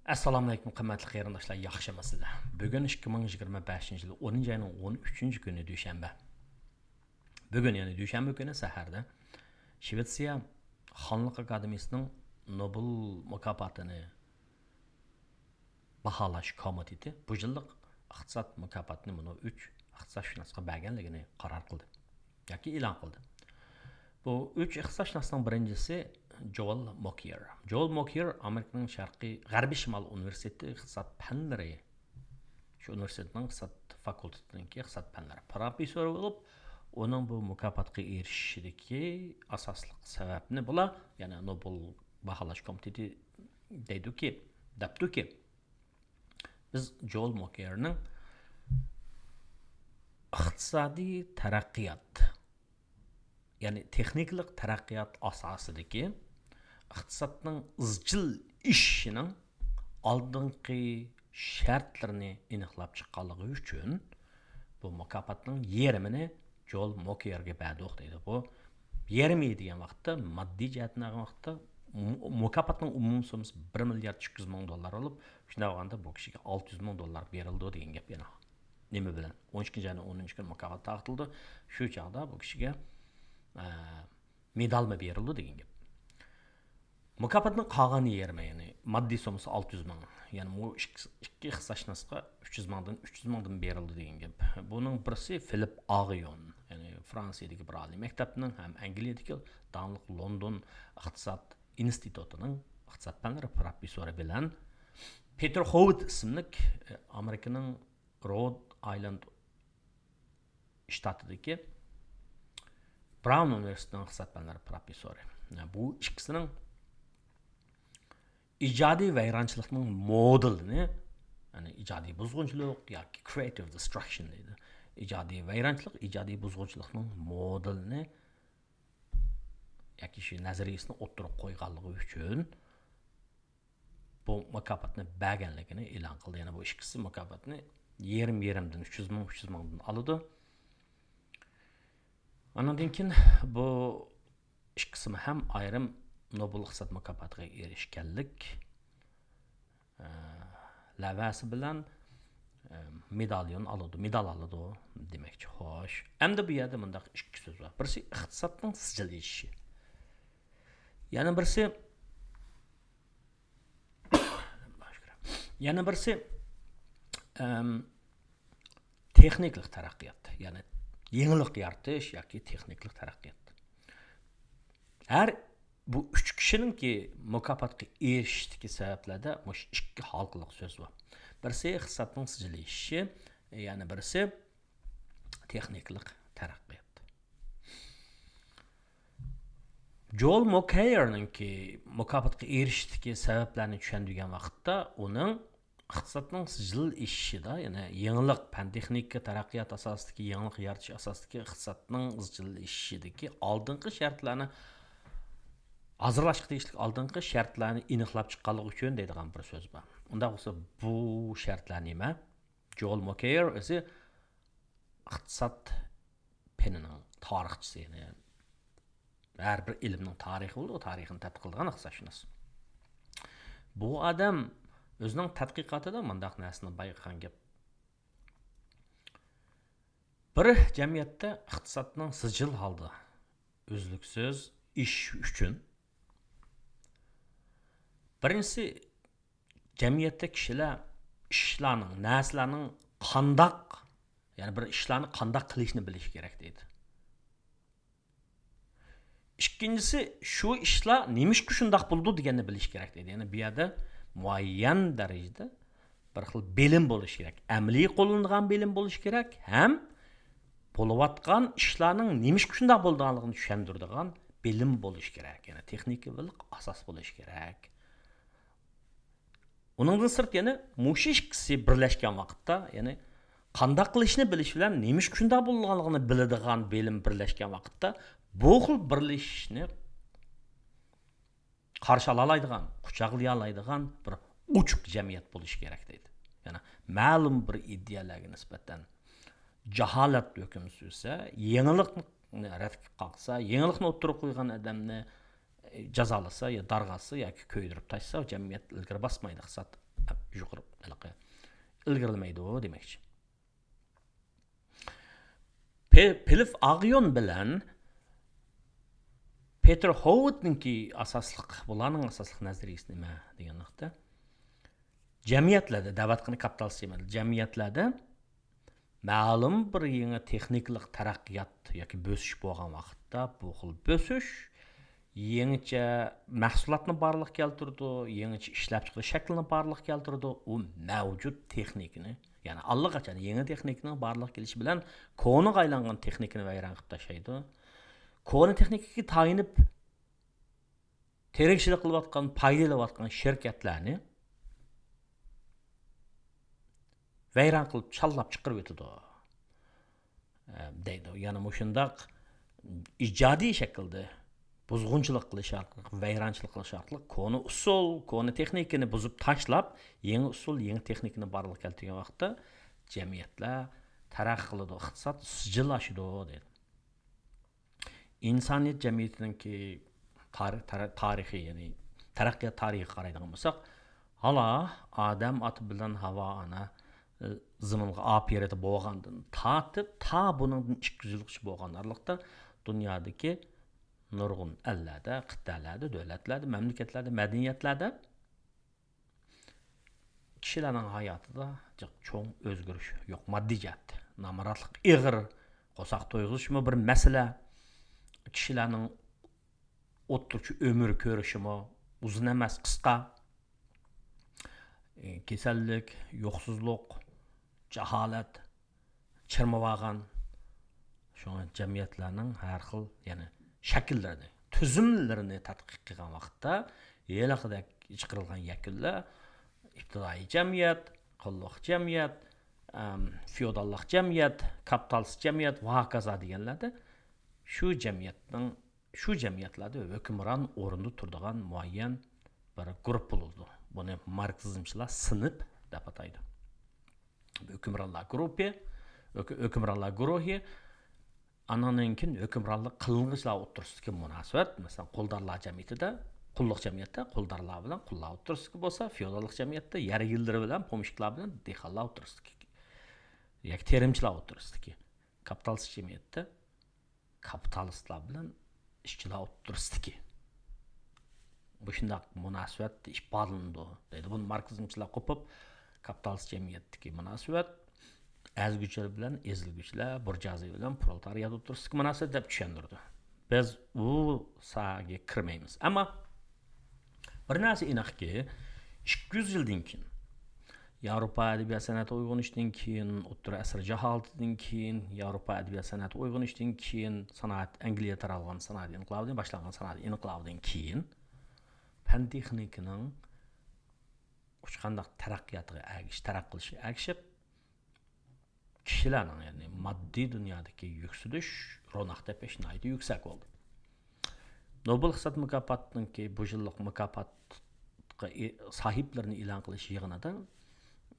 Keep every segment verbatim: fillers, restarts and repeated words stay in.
ئەسسالامۇئەلەيكۇم، قىممەتلىك قېرىنداشلار، ياخشىمۇسىلەر؟ بۈگۈن ئىككى مىڭ يىگىرمە بەشىنچى يىل ئونىنچى ئاينىڭ ئون ئۈچىنچى كۈنى، دۈشەنبە. بۈگۈن، يەنى دۈشەنبە كۈنى سەھەردە شىۋېتسىيە خانلىق ئاكادېمىيىسىنىڭ نوبېل مۇكاپاتىنى باھالاش كومىتېتى بۇ يىللىق ئىقتىساد مۇكاپاتىنى مۇنۇ ئۈچ ئىقتىسادشۇناسقا بەرگەنلىكىنى قارار قىلدى ياكى ئېلان قىلدى. بۇ ئۈچ ئىقتىسادشۇناسنىڭ بىرىنچىسى جوئېل موكيېر. جوئېل موكيېر ئامېرىكىنىڭ شەرقىي، غەربىي شىمال ئۇنىۋېرسىتېتى ئىقتىساد پەنلىرى، شۇ ئۇنىۋېرسىتېتنىڭ ئىقتىساد فاكۇلتېتىنىڭكى ئىقتىساد پەنلىرى پروفېسسورى بولۇپ، ئۇنىڭ بۇ مۇكاپاتقا ئېرىشىشىدىكى ئاساسلىق سەۋەبنى بۇلار، يەنى نوبېل باھالاش كومىتېتى دەيدۇكى، دەپتۇكى، بىز جوئېل موكيېرنىڭ ئىقتىسادىي تەرەققىيات، يەنى تېخنىكىلىق تەرەققىيات ئاساسىدىكى ئىقتىسادنىڭ ئىزچىل ئېشىشىنىڭ ئالدىنقى شەرتلىرىنى ئېنىقلاپ چىققانلىقى ئۈچۈن، بۇ مۇكاپاتنىڭ يېرىمىنى جوئېل موكيېرگە بەردۇق دەيدۇ. بۇ يېرىمى دېگەن ۋاقىتتا، ماددىي جەھەتتىن ئالغان ۋاقىتتا، مۇ-، مۇكاپاتنىڭ ئومۇمىي سوممىسى بىر مىليارد ئىككى يۈز مىڭ دوللار بولۇپ، شۇنداق بولغاندا بۇ كىشىگە ئالتە يۈز مىڭ دوللار بېرىلىدۇ دېگەن گەپ يەنە. نېمە بىلەن؟ ئون ئىككىنچى ئاينىڭ ئونىنچى كۈنى مۇكاپات تارقىتىلىدۇ. شۇ چاغدا بۇ كىشىگە، ئە، مېدالمۇ بېرىلىدۇ دېگەن گەپ. مۇكاپاتنىڭ قالغان يېرىمى، يەنى ماددىي سوممىسى ئالتە يۈز مىڭ، يەنى بۇ ئىككى، ئىككى ئىقتىسادشۇناسقا ئۈچ يۈز مىڭدىن، ئۈچ يۈز مىڭدىن بېرىلىدۇ دېگەن گەپ. بۇنىڭ بىرسى فىلىپ ئاغىيون، يەنى فرانسىيەدىكى بىر ئالىي مەكتەپنىڭ ھەم ئەنگلىيەدىكى داڭلىق لوندون ئىقتىساد ئىنستىتۇتىنىڭ ئىقتىساد پەنلىرى پروفېسسورى بىلەن پېتېر خوۋېت ئىسىملىك، ئامېرىكىنىڭ رود ئايلاند شتاتىدىكى براۋن ئۇنىۋېرسىتېتىنىڭ ئىقتىساد پەنلىرى پروفېسسورى. بۇ ئىككىسىنىڭ ئىجادىي ۋەيرانچىلىقنىڭ مودېلىنى، يەنى ئىجادىي بۇزغۇنچىلىق ياكى creative destruction دەيدۇ. ئىجادىي ۋەيرانچىلىق، ئىجادىي بۇزغۇنچىلىقنىڭ مودېلىنى ياكى شۇ نەزەرىيىسىنى ئوتتۇرىغا قويغانلىقى ئۈچۈن بۇ مۇكاپاتنى بەرگەنلىكىنى ئېلان قىلدى. يەنى بۇ ئىككىسى مۇكاپاتنى يېرىم يېرىمدىن، ئۈچ يۈز مىڭ، ئۈچ يۈز مىڭدىن ئالىدۇ. ئاندىن كېيىن بۇ ئىككىسىمۇ ھەم ئايرىم نوبېل ئىقتىساد مۇكاپاتىغا ئېرىشكەنلىك، ئە، لەۋھەسى بىلەن، ئە، مېداليون ئالىدۇ، مېدال ئالىدۇ دېمەكچى. خوش. ئەمدى بۇ يەردە مۇنداق ئىككى سۆز بار. بىرسى ئىقتىسادنىڭ سىجىل ئېشىشى. يەنە بىرسى، يەنە بىرسى، ئەم، تېخنىكىلىق تەرەققىيات، يەنى يېڭىلىق يارىتىش ياكى تېخنىكىلىق تەرەققىيات. ھەر بۇ ئۈچ كىشىنىڭكى مۇكاپاتقا ئېرىشىشتىكى سەۋەبلەردە مۇشۇ ئىككى ھالقىلىق سۆز بار. بىرسى ئىقتىسادنىڭ سىجىل ئېشىشى، يەنە بىرسى تېخنىكىلىق تەرەققىيات. جوئېل موكيېرنىڭكى مۇكاپاتقا ئېرىشىشتىكى سەۋەبلەرنى چۈشەندۈرگەن ۋاقىتتا ئۇنىڭ ئىقتىسادنىڭ سىجىل ئېشىشىدا، يەنى يېڭىلىق، پەن تېخنىكا تەرەققىيات ئاساسىدىكى، يېڭىلىق يارىتىش ئاساسىدىكى ئىقتىسادنىڭ ئىزچىل ئېشىشىدىكى ئالدىنقى شەرتلەرنى، ھازىرلاشقا تېگىشلىك ئالدىنقى شەرتلەرنى ئېنىقلاپ چىققانلىقى ئۈچۈن دەيدىغان بىر سۆز بار. ئۇنداق بولسا بۇ شەرتلەر نېمە؟ جوئېل موكيېر ئۆزى ئىقتىساد پېنىنىڭ تارىخچىسى، يەنى ھەر بىر ئىلىمنىڭ تارىخى بولىدۇ، تارىخىنى تەتقىق قىلىدىغان ئىقتىسادشۇناس. بۇ ئادەم ئۆزىنىڭ تەتقىقاتىدا مۇنداق نەرسىنى بايقىغان گەپ. بىر جەمئىيەتتە ئىقتىسادنىڭ سىجىل ھالدا ئۈزلۈكسىز ئېشىشى ئۈچۈن، بىرىنچىسى، جەمئىيەتتە كىشىلەر ئىشلارنىڭ، نەرسىلەرنىڭ قانداق، يەنى بىر ئىشلارنى قانداق قىلىشنى بىلىشى كېرەك دەيدۇ. ئىككىنچىسى، شۇ ئىشلار نېمە ئۈچۈن شۇنداق بولىدۇ دېگەننى بىلىش كېرەك دەيدۇ. يەنى بۇ يەردە مۇئەييەن دەرىجىدە بىر خىل بىلىم بولۇشى كېرەك، ئەمەلىي قوللىنىدىغان بىلىم بولۇشى كېرەك ھەم بولۇۋاتقان ئىشلارنىڭ نېمە ئۈچۈن شۇنداق بولىدىغانلىقىنى چۈشەندۈرىدىغان بىلىم بولۇشى كېرەك. يەنى تېخنىكا بىلىق ئاساس بولۇشى كېرەك. ئۇنىڭدىن سىرت يەنە مۇشۇ ئىككىسى بىرلەشكەن ۋاقىتتا، يەنى قانداق قىلىشنى بىلىش بىلەن نېمە ئۈچۈن شۇنداق بولىدىغانلىقىنى بىلىدىغان بىلىم بىرلەشكەن ۋاقىتتا، بۇ خىل بىرلىشىشنى قارشى ئالالايدىغان، قۇچاقلىيالايدىغان بىر ئوچۇق جەمئىيەت بولۇشى كېرەك دەيدۇ. يەنى مەلۇم بىر ئىدىيەلەرگە نىسبەتەن جاھالەت ھۆكۈم سۈرسە، يېڭىلىقنى رەتكە قاقسا، يېڭىلىقنى ئوتتۇرىغا قويغان ئادەمنى جازالىسا يا دارغا ئاتسا ياكى كۆيدۈرۈپ تاشلىسا، جەمئىيەت ئىلگىرى باسمايدۇ، ئىقتىساد يۇقىرى ھېلىقى ئىلگىرىلىمەيدۇ دېمەكچى. پې-، پىلىف ئاغيون بىلەن پېتېر ھوۋىتنىڭكى ئاساسلىق، بۇلارنىڭ ئاساسلىق نەزەرىيىسى نېمە دېگەن ۋاقىتتا، جەمئىيەتلەردە، دەۋاتقىنى كاپىتالىستىك جەمئىيەتلەردە مەلۇم بىر يېڭى تېخنىكىلىق تەرەققىيات ياكى بۆسۈش بولغان ۋاقىتتا، بۇ خىل بۆسۈش يېڭىچە مەھسۇلاتنى بارلىققا كەلتۈرىدۇ، يېڭىچە ئىشلەپچىقىرىش شەكلىنى بارلىققا كەلتۈرىدۇ، ئۇ مەۋجۇت تېخنىكىنى، يەنى ئاللىقاچان يېڭى تېخنىكىنىڭ بارلىققا كېلىشى بىلەن كونىغا ئايلانغان تېخنىكىنى ۋەيران قىلىپ تاشلايدۇ. كونا تېخنىكىگە تايىنىپ تىرىكچىلىك قىلىۋاتقان، پايدا ئېلىۋاتقان شىركەتلەرنى ۋەيران قىلىپ، چانلاپ چىقىرىۋېتىدۇ، ئە، دەيدۇ. يەنە مۇشۇنداق ئىجادىي شەكىلدە بۇزغۇنچىلىق قىلىش ئارقىلىق، ۋەيرانچىلىق قىلىش ئارقىلىق كونا ئۇسۇل، كونا تېخنىكىنى بۇزۇپ تاشلاپ، يېڭى ئۇسۇل، يېڭى تېخنىكىنى بارلىققا كەلتۈرگەن ۋاقىتتا جەمئىيەتلەر تەرەققىي قىلىدۇ، ئىقتىساد سىجىللىشىدۇ، دەيدۇ. ئىنسانىيەت جەمئىيىتىنىڭكى تارىخ، تارا-، تارىخى، يەنى تەرەققىيات تارىخىغا قارايدىغان بولساق، ھالا ئادەم ئاتا بىلەن ھاۋا ئانا، ئى، زېمىنغا ئاپىرىدە بولغاندىن تارتىپ، تا بۇنىڭدىن ئىككى يۈز يىلغىچە بولغان ئارىلىقتا دۇنيادىكى نۇرغۇن ئەللەردە، قىتئەلەردە، دۆلەتلەردە، مەملىكەتلەردە، مەدەنىيەتلەردە كىشىلەرنىڭ ھاياتىدا جىق چوڭ ئۆزگىرىش يوق. ماددىي جەھەتتە نامراتلىق ئېغىر، قورساق تويغۇزۇشمۇ بىر مەسىلە. كىشىلەرنىڭ ئوتتۇرىچە ئۆمۈر كۆرۈشىمۇ ئۇزۇن ئەمەس، قىسقا. كېسەللىك، يوقسۇزلۇق، جاھالەت، چىرمىۋالغان. شۇڭا جەمئىيەتلەرنىڭ ھەر خىل، يەنى شەكىللىرىنى، تۈزۈملىرىنى تەتقىق قىلغان ۋاقىتتا، ھېلىقىدەك چىقىرىلغان يەكۈنلەر ئىپتىدائىي جەمئىيەت، قۇللۇق جەمئىيەت، ئەم، فېئوداللىق جەمئىيەت، كاپىتالىست جەمئىيەت ۋە ھاكازا دېگەنلەردە شۇ جەمئىيەتنىڭ، شۇ جەمئىيەتلەردە ھۆكۈمران ئورۇندا تۇرىدىغان مۇئەييەن بىر گۇرۇپپا بولىدۇ. بۇنى ماركسىزمچىلار سىنىپ دەپ ئاتايدۇ. ھۆكۈمرانلار گۇرۇپپى، ھۆك-، ھۆكۈمرانلار گۇرۇھى، ئانىڭدىن كېيىن ھۆكۈمرانلىق قىلىنغۇچىلار ئوتتۇرىسىدىكى مۇناسىۋەت، مەسىلەن، قۇلدارلار جەمئىيىتىدە، قۇللۇق جەمئىيەتتە قۇلدارلار بىلەن قۇللار ئوتتۇرىسىدىكى بولسا، فېئوداللىق جەمئىيەتتە يەر ئېگىلىرى بىلەن پومېشچىكلار بىلەن دېھقانلار ئوتتۇرىسىدىكى ياكى تېرىمچىلار ئوتتۇرىسىدىكى، كاپىتالىست جەمئىيەتتە كاپىتالىستلار بىلەن ئىشچىلار ئوتتۇرىسىدىكى مۇشۇنداق مۇناسىۋەت ئىپادىلىنىدۇ، دەيدۇ. بۇنى ماركسىزمچىلار قوپۇپ، كاپىتالىست جەمئىيەتتىكى مۇناسىۋەت ئەزگۈچىلەر بىلەن ئېزىلگۈچىلەر، بۇرژۇئازىيە بىلەن پرولېتارىيات ئوتتۇرىسىدىكى مۇناسىۋەت دەپ چۈشەندۈرىدۇ. بىز ئۇ ساھەگە كىرمەيمىز. ئەمما بىر نەرسە ئېنىقكى، ئىككى يۈز يىلدىن كېيىن، ياۋروپا ئەدەبىيات سەنئەتى ئويغىنىشتىن كېيىن، ئوتتۇرا ئەسىر جاھالىتىدىن كېيىن، ياۋروپا ئەدەبىيات سەنئەتى ئويغىنىشتىن كېيىن، سانائەت، ئەنگلىيە تارالغان سانائەت ئىنقىلابىدىن، باشلانغان سانائەت ئىنقىلابىدىن كېيىن، پەن تېخنىكىنىڭ ئۇچقانداق تەرەققىياتىغا ئەگىشىپ، تەرەققىي قىلىشىغا ئەگىشىپ، كىشىلەرنىڭ، يەنى ماددىي دۇنيادىكى يۈكسىلىش، روناق تېپىش ناھايىتى يۈكسەك بولدى. نوبېل ئىقتىساد مۇكاپاتىنىڭكى بۇ يىللىق مۇكاپاتقا ئى-، ساھىبلىرىنى ئېلان قىلىش يىغىنىدا،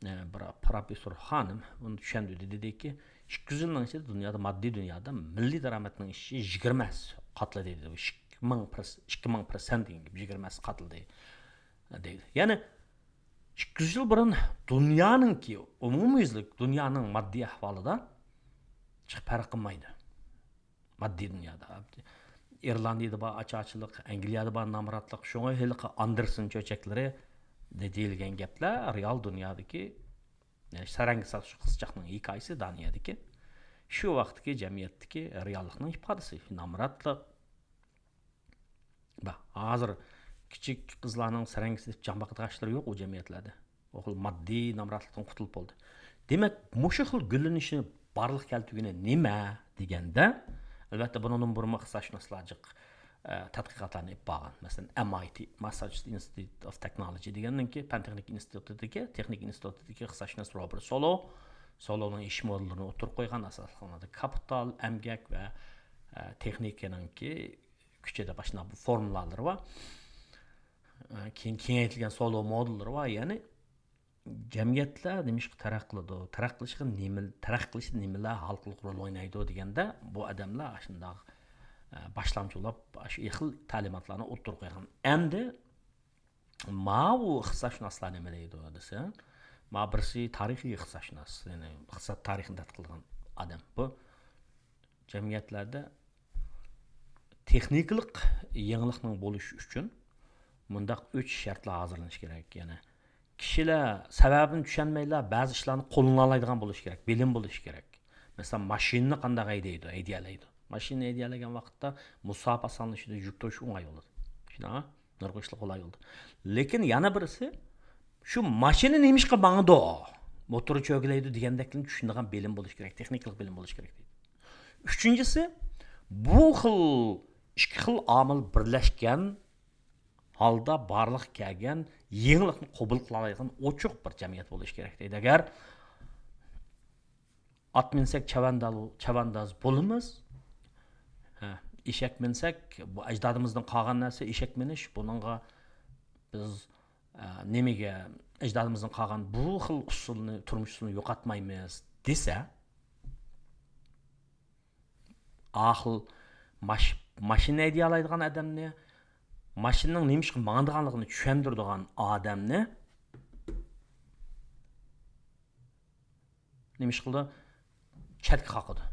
ئە، بىر پروفېسسور خانىم بۇنى چۈشەندۈردى، دېدىكى، ئىككى يۈز يىلنىڭ ئىچىدە دۇنيادا، ماددىي دۇنيادا مىللىي دارامەتنىڭ ئېشىشى يىگىرمە ھەسسە قاتلىدى، دېدى. ئىككى مىڭ پىرس-، ئىككى مىڭ پىرسەنت دېگەن گەپ، يىگىرمە ھەسسە قاتلىدى، دەيدۇ. يەنى ئىككى يۈز يىل بۇرۇن دۇنيانىڭكى، ئومۇميۈزلۈك دۇنيانىڭ ماددىي ئەھۋالىدا جىق پەرق قىلمايدۇ. ماددىي دۇنيادا. ئىرلاندىيەدە بار ئاچارچىلىق، ئەنگلىيەدە بار نامراتلىق، شۇڭا ھېلىقى ئاندېرسون چۆچەكلىرى دە-، دېيىلگەن گەپلەر رېئال دۇنيادىكى، يەنى سەرەڭگە ساقچى قىزچاقنىڭ ھېكايىسى دانىيەدىكى، شۇ ۋاقىتتىكى جەمئىيەتتىكى رېئاللىقنىڭ ئىپادىسى. نامراتلىق، با، ھازىر كىچىك قىزلارنىڭ سەرەڭگە سېتىپ جان باقىدىغان ئىشلىرى يوق ئۇ جەمئىيەتلەردە. ئۇ خىل ماددىي نامراتلىقتىن قۇتۇلۇپ بولدى. دېمەك، مۇشۇ خىل گۈللىنىشنى بارلىققا كەلتۈرگىنى نېمە دېگەندە، ئەلۋەتتە، بۇنىڭدىن بۇرۇنمۇ ئىقتىسادشۇناسلار جىق، ئە، تەتقىقاتلارنى ئېلىپ بارغان. مەسىلەن، ئەم ئاي تى، Massachusetts Institute of Technology دېگەننىڭكى پەن تېخنىكا ئىنستىتۇتىدىكى، تېخنىكا ئىنستىتۇتىدىكى ئىقتىسادشۇناس روبېرت سولو، سولونىڭ ئىش مودېللىرىنى ئوتتۇرىغا قويغان، ئاساسلىقى كاپىتال، ئەمگەك ۋە، ئە، تېخنىكىنىڭكى كۈچى دەپ ئاشۇنداق بىر فورمۇلالىرى بار. ئە، كېيىن كېڭەيتىلگەن سولو مودېللىرى بار. يەنى جەمئىيەتلەر نېمىشقا تەرەققىي قىلىدۇ؟ تەرەققىي قىلىشىغا نېمە، تەرەققىي قىلىشتا نېمىلەر ھالقىلىق رول ئوينايدۇ دېگەندە، بۇ ئادەملەر ئاشۇنداق، ئە، باشلامچى بولۇپ، ئاشۇ خىل تەلىماتلارنى ئوتتۇرىغا قويغان. ئەمدى ماۋۇ ئىقتىسادشۇناسلار نېمە دەيدۇ دېسە، ما بىرسى تارىخىي ئىقتىسادشۇناس، يەنى ئىقتىساد تارىخىنى تەتقىق قىلغان ئادەم. بۇ جەمئىيەتلەردە تېخنىكىلىق يېڭىلىقنىڭ بولۇشى ئۈچۈن مۇنداق ئۈچ شەرتلەر ھازىرلىنىشى كېرەك. يەنى كىشىلەر سەۋەبىنى چۈشەنمەيلا بەزى ئىشلارنى قوللىنالايدىغان بولۇشى كېرەك، بىلىم بولۇشى كېرەك. مەسىلەن، ماشىنىنى قانداق ھەيدەيدۇ، ھەيدىيەلەيدۇ. ماشىنىنى ھەيدىيەلىگەن ۋاقىتتا مۇساپە ئاسانلىشىدۇ، يۈك توشۇش ئوڭاي بولىدۇ. شۇنداقمۇ؟ نۇرغۇن ئىشلار قولاي بولىدۇ. لېكىن يەنە بىرسى، شۇ ماشىنا نېمىشقا ماڭىدۇ، موتورى چۆگىلەيدۇ دېگەندەكلەرنى چۈشىنىدىغان بىلىم بولۇشى كېرەك، تېخنىكىلىق بىلىم بولۇشى كېرەك دەيدۇ. ئۈچىنچىسى، بۇ خىل ئىككى خىل ئامىل بىرلەشكەن ھالدا بارلىققا كەلگەن يېڭىلىقنى قوبۇل قىلالايدىغان ئوچۇق بىر جەمئىيەت بولۇشى كېرەك دەيدۇ. ئەگەر ئات مىنسەك چەۋەندال-، چەۋەنداز بولىمىز. ھە، ئېشەك مىنسەك، بۇ ئەجدادىمىزدىن قالغان نەرسە ئېشەك مىنىش. بۇنىڭغا بىز، ئە، نېمىگە ئەجدادىمىزدىن قالغان بۇ خىل ئۇسۇلنى، تۇرمۇش ئۇسۇلىنى يوقاتمايمىز دېسە، ئاخىل ماش-، ماشىنا ھەيدىيەلايدىغان ئادەمنى، ماشىنىنىڭ نېمىشقا ماڭىدىغانلىقىنى چۈشەندۈرىدىغان ئادەمنى نېمە ئىش قىلىدۇ؟ چەتكە قاقىدۇ.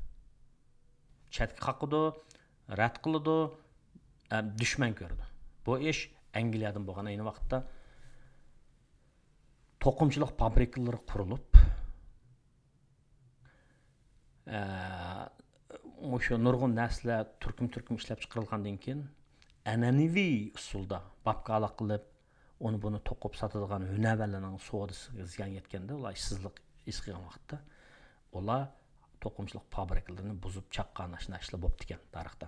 چەتكە قاقىدۇ، رەت قىلىدۇ، ئە، دۈشمەن كۆرىدۇ. بۇ ئىش ئەنگلىيەدىن بولغان. ئەينى ۋاقىتتا توقۇمىچىلىق فابرىكىلىرى قۇرۇلۇپ، ئە، مۇشۇ نۇرغۇن نەرسىلەر تۈركۈم-تۈركۈم ئىشلەپ چىقىرىلغاندىن كېيىن، ئەنئەنىۋى ئۇسۇلدا باپكالا قىلىپ، ئۇنى بۇنى توقۇپ ساتىدىغان ھۈنەرۋەنلەرنىڭ سودىسىغا زىيان يەتكەندە، ئۇلار ئىشسىزلىق ھېس قىلغان ۋاقىتتا، ئۇلار توقۇمىچىلىق فابرىكىلىرىنى بۇزۇپ چاققان، ئاشۇنداق ئىشلار بوپتىكەن تارىختا.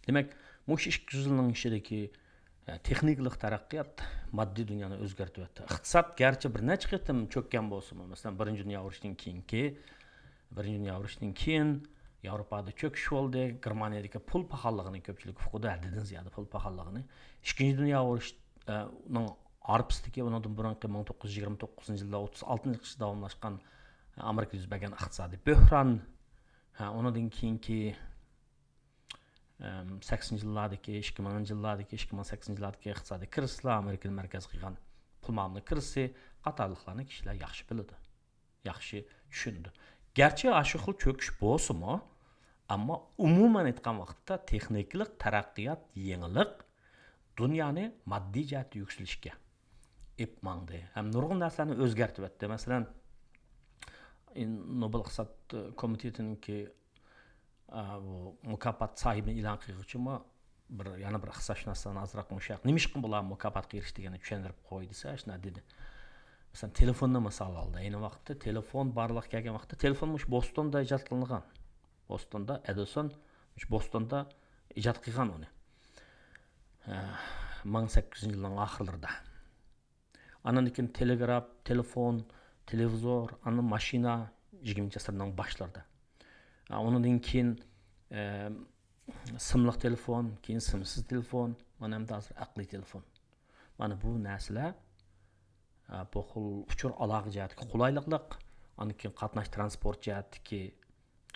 دېمەك، مۇشۇ ئىككى يۈز يىلنىڭ ئىچىدىكى، ئە، تېخنىكىلىق تەرەققىيات ماددىي دۇنيانى ئۆزگەرتىۋەتتى. ئىقتىساد گەرچە بىر نەچچە قېتىم چۆككەن بولسىمۇ، مەسىلەن، بىرىنچى دۇنيا ئۇرۇشىدىن كېيىنكى، بىرىنچى دۇنيا ئۇرۇشىدىن كېيىن ياۋروپادا چۆكۈش بولدى. گېرمانىيەدىكى پۇل پاخاللىقىنى كۆپچىلىك ئۇقىدۇ، ھەددىدىن زىيادە پۇل پاخاللىقىنى. ئىككىنچى دۇنيا ئۇرۇشىنىڭ ئارپىسىدىكى، ئۇنىڭدىن بۇرۇنقى مىڭ توققۇز يۈز يىگىرمە توققۇزىنچى يىلدا ئوتتۇز ئالتىنچى يىلغىچە داۋاملاشقان ئامېرىكىدا يۈز بەرگەن ئىقتىسادىي بۆھران، ھە، ئۇنىڭدىن كېيىنكى، ئەم، سەكسىنىنچى يىللاردىكى، ئىككى مىڭىنچى يىللاردىكى، ئىككى مىڭ سەككىزىنچى يىللاردىكى ئىقتىسادىي كىرىزىسلار، ئامېرىكىنى مەركەز قىلغان پۇل مۇئامىلە كىرىزىسى قاتارلىقلارنى كىشىلەر ياخشى بىلىدۇ، ياخشى چۈشىنىدۇ. گەرچە ئاشۇ خىل چۆكۈش بولسىمۇ، ئەمما ئومۇمەن ئېيتقان ۋاقىتتا تېخنىكىلىق تەرەققىيات، يېڭىلىق دۇنيانى ماددىي جەھەتتە يۈكسىلىشكە ئېلىپ ماڭدى ھەم نۇرغۇن نەرسىلەرنى ئۆزگەرتىۋەتتى. مەسىلەن، نوبېل ئىقتىساد كومىتېتىنىڭكى، ئا، بۇ مۇكاپات ساھىبىنى ئېلان قىلغۇچىمۇ بىر، يەنە بىر ئىقتىسادشۇناسلارنى ئازراق مۇشۇ نېمىشقا بۇلار مۇكاپاتقا ئېرىشتى دېگەننى چۈشەندۈرۈپ قوي دېسە، شۇنداق دېدى. مەسىلەن، تېلېفوننى مىسال ئالدى. ئەينى ۋاقىتتا تېلېفون بارلىققا كەلگەن ۋاقىتتا تېلېفون مۇشۇ بوستوندا ئىجاد قىلىنغان. بوستوندا ئەدىسون مۇشۇ بوستوندا ئىجاد قىلغان ئۇنى. ھە، مىڭ سەككىز يۈز يىلنىڭ ئاخىرلىرىدا. ئاندىن كېيىن تېلېگراف، تېلېفون، تېلېۋىزور، ئاندىن ماشىنا يىگىرمىنچى ئەسىرنىڭ باشلىرىدا. ئا، ئۇنىڭدىن كېيىن، ئە، سىملىق تېلېفون، كېيىن سىمسىز تېلېفون، مانا ئەمدى ھازىر ئەقلىي تېلېفون. مانا بۇ نەرسىلەر، ئە، بۇ خىل ئۇچۇر ئالاقە جەھەتتىكى قولايلىقلىق، ئاندىن كېيىن قاتناش تىرانسپورت جەھەتتىكى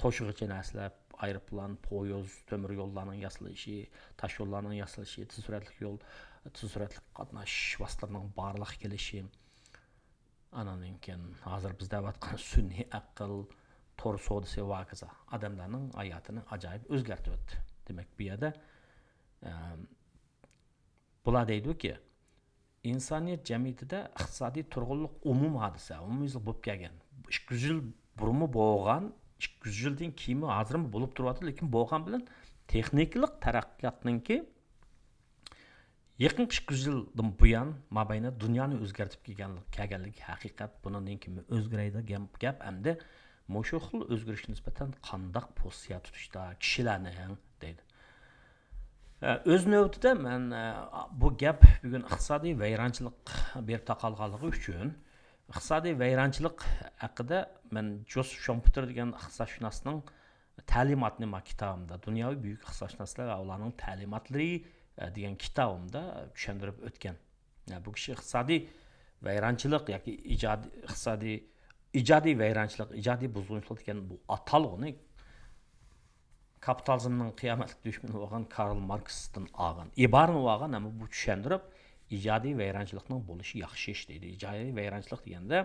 توشۇغۇچە نەرسىلەر، ئايروپىلان، پويىز، تۆمۈر يوللارنىڭ ياسىلىشى، تاش يوللارنىڭ ياسىلىشى، تېز سۈرئەتلىك يول، تېز سۈرئەتلىك قاتناش ۋاسىتىلىرىنىڭ بارلىققا كېلىشى، ئانان كېيىن ھازىر بىز دەۋاتقان سۈنئىي ئەقىل، تور سودىسى ۋە ھاكازا ئادەملەرنىڭ ھاياتىنى ئاجايىپ ئۆزگەرتىۋەتتى. دېمەك، بۇ يەردە، ئەم، بۇلار دەيدۇكى، ئىنسانىيەت جەمئىيىتىدە ئىقتىسادىي تۇرغۇنلۇق ئومۇمىي ھادىسە، ئومۇميۈزلۈك بولۇپ كەلگەن. ئىككى يۈز يىل بۇرۇنمۇ بولغان، ئىككى يۈز يىلدىن كېيىنمۇ، ھازىرمۇ بولۇپ تۇرۇۋاتىدۇ، لېكىن بولغان بىلەن تېخنىكىلىق تەرەققىياتنىڭكى يېقىنقى ئىككى يۈز يىلدىن بۇيان مابەينە دۇنيانى ئۆزگەرتىپ كەلگەنلىك، كەلگەنلىكى ھەقىقەت، بۇنىڭدىن كېيىن ئۆزگىرەيدىغان گەپ ئەمدى مۇشۇ خىل ئۆزگىرىشكە نىسبەتەن قانداق پوزىتسىيە تۇتۇشتا كىشىلەرنىڭ دەيدۇ. ئە، ئۆز نۆۋىتىدە مەن، ئە، بۇ گەپ بۈگۈن ئىقتىسادىي ۋەيرانچىلىق بېرىپ تاقالغانلىقى ئۈچۈن، ئىقتىسادىي ۋەيرانچىلىق ھەققىدە مەن جوزېف شومپېتېر دېگەن ئىقتىسادشۇناسنىڭ تەلىماتىنى ما كىتابىمدا، دۇنياۋى بۈيۈك ئىقتىسادشۇناسلار ۋە ئۇلارنىڭ تەلىماتلىرى، ئە، دېگەن كىتابىمدا چۈشەندۈرۈپ ئۆتكەن. يا، بۇ كىشى ئىقتىسادىي ۋەيرانچىلىق ياكى ئىجادىي، ئىقتىسادىي، ئىجادىي ۋەيرانچىلىق، ئىجادىي بۇزغۇنچىلىق دېگەن بۇ ئاتالغۇنى كاپىتالىزمنىڭ قىيامەتلىك دۈشمىنى بولغان كارل ماركستىن ئالغان ئىبارىنى ئالغان، ئەمما بۇ چۈشەندۈرۈپ، ئىجادىي ۋەيرانچىلىقنىڭ بولۇشى ياخشى ئىش دەيدۇ. ئىجادىي ۋەيرانچىلىق دېگەندە،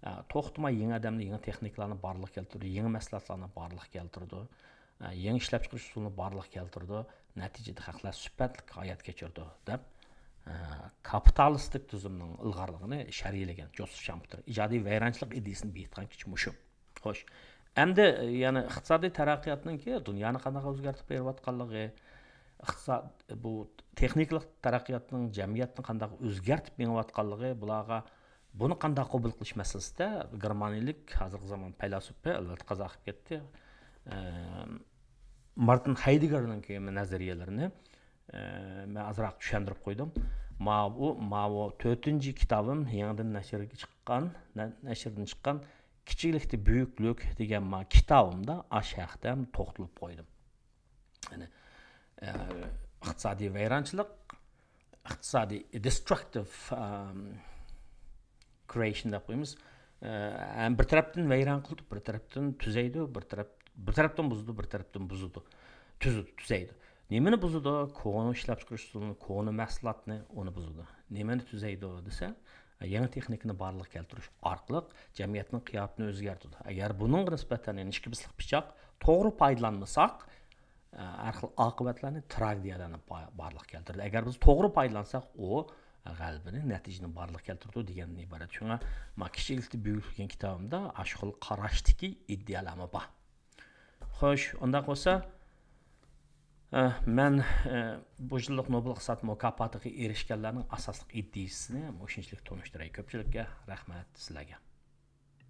ئە، توختىماي يېڭى ئادەمنى، يېڭى تېخنىكىلارنى بارلىققا كەلتۈرىدۇ، يېڭى مەھسۇلاتلارنى بارلىققا كەلتۈرىدۇ، ئە، يېڭى ئىشلەپچىقىرىش ئۇسۇلىنى بارلىققا كەلتۈرىدۇ، نەتىجىدە خەقلەر سۈپەتلىك ھايات كەچۈرىدۇ، دەپ، ئە، كاپىتالىستىك تۈزۈمنىڭ ئىلغارلىقىنى شەرھلىگەن جوزېف شامپېتېر. ئىجادىي ۋەيرانچىلىق ئىدىيىسىنى بېيىتقان كىشى مۇشۇ. خوش. ئەمدى، يەنى ئىقتىسادىي تەرەققىياتنىڭكى دۇنيانى قانداق ئۆزگەرتىپ بېرىۋاتقانلىقى، ئىقتىساد، بۇ تېخنىكىلىق تەرەققىياتنىڭ جەمئىيەتنى قانداق ئۆزگەرتىپ مېڭىۋاتقانلىقى، بۇلارغا بۇنى قانداق قوبۇل قىلىش مەسىلىسىدە گېرمانىيەلىك ھازىرقى زامان پەيلاسوپى، ئەلۋەتتە، قازا قىلىپ كەتتى، ئە، مارتىن ھايدېگگېرنىڭكى نەزەرىيەلىرىنى، ئە، مەن ئازراق چۈشەندۈرۈپ قويدۇم. ماۋۇ، ماۋۇ تۆتىنچى كىتابىم يېڭىدىن نەشرگە چىققان، نە-، نەشردىن چىققان كىچىكلىكتە بۈيۈكلۈك دېگەن ما كىتابىمدا ئاش ھەقتە توختىلىپ قويدۇم. يەنى، ئە، ئىقتىسادىي ۋەيرانچىلىق، ئىقتىسادىي destructive، ئەم، creation دەپ قويىمىز. ئە، ھەم بىر تەرەپتىن ۋەيران قىلىدۇ، بىر تەرەپتىن تۈزەيدۇ، بىر تەرەپ، بىر تەرەپتىن بۇزىدۇ، بىر تەرەپتىن بۇزىدۇ، تۈزىدۇ، تۈزەيدۇ. نېمىنى بۇزىدۇ؟ كونا ئىشلەپچىقىرىش ئۇسۇلىنى، كونا مەھسۇلاتنى، ئۇنى بۇزىدۇ. نېمىنى تۈزەيدۇ دېسە، يېڭى تېخنىكىنى بارلىققا كەلتۈرۈش ئارقىلىق جەمئىيەتنىڭ قىياپىتىنى ئۆزگەرتىدۇ. ئەگەر بۇنىڭغا نىسبەتەن، يەنى ئىككى بىسلىق پىچاق، توغرا پايدىلانمىساق، ھەر خىل ئاقىۋەتلەرنى، تراگېدىيەلەرنى با-، بارلىققا كەلتۈرىدۇ. ئەگەر بىز توغرا پايدىلانساق، ئۇ غەلىبىنى، نەتىجىنى بارلىققا كەلتۈرىدۇ دېگەندىن ئىبارەت. شۇڭا ما كىچىكلىكتە بۈيۈكلۈك دېگەن كىتابىمدا ئاشۇ خىل قاراشتىكى ئىدىيەلەرمۇ بار. خوش، ئۇنداق بولسا، ئە، مەن، ئە، بۇ يىللىق نوبېل ئىقتىساد مۇكاپاتىغا ئېرىشكەنلەرنىڭ ئاساسلىق ئىدىيىسىنى مۇشۇنچىلىك تونۇشتۇراي كۆپچىلىككە. رەھمەت سىلەرگە.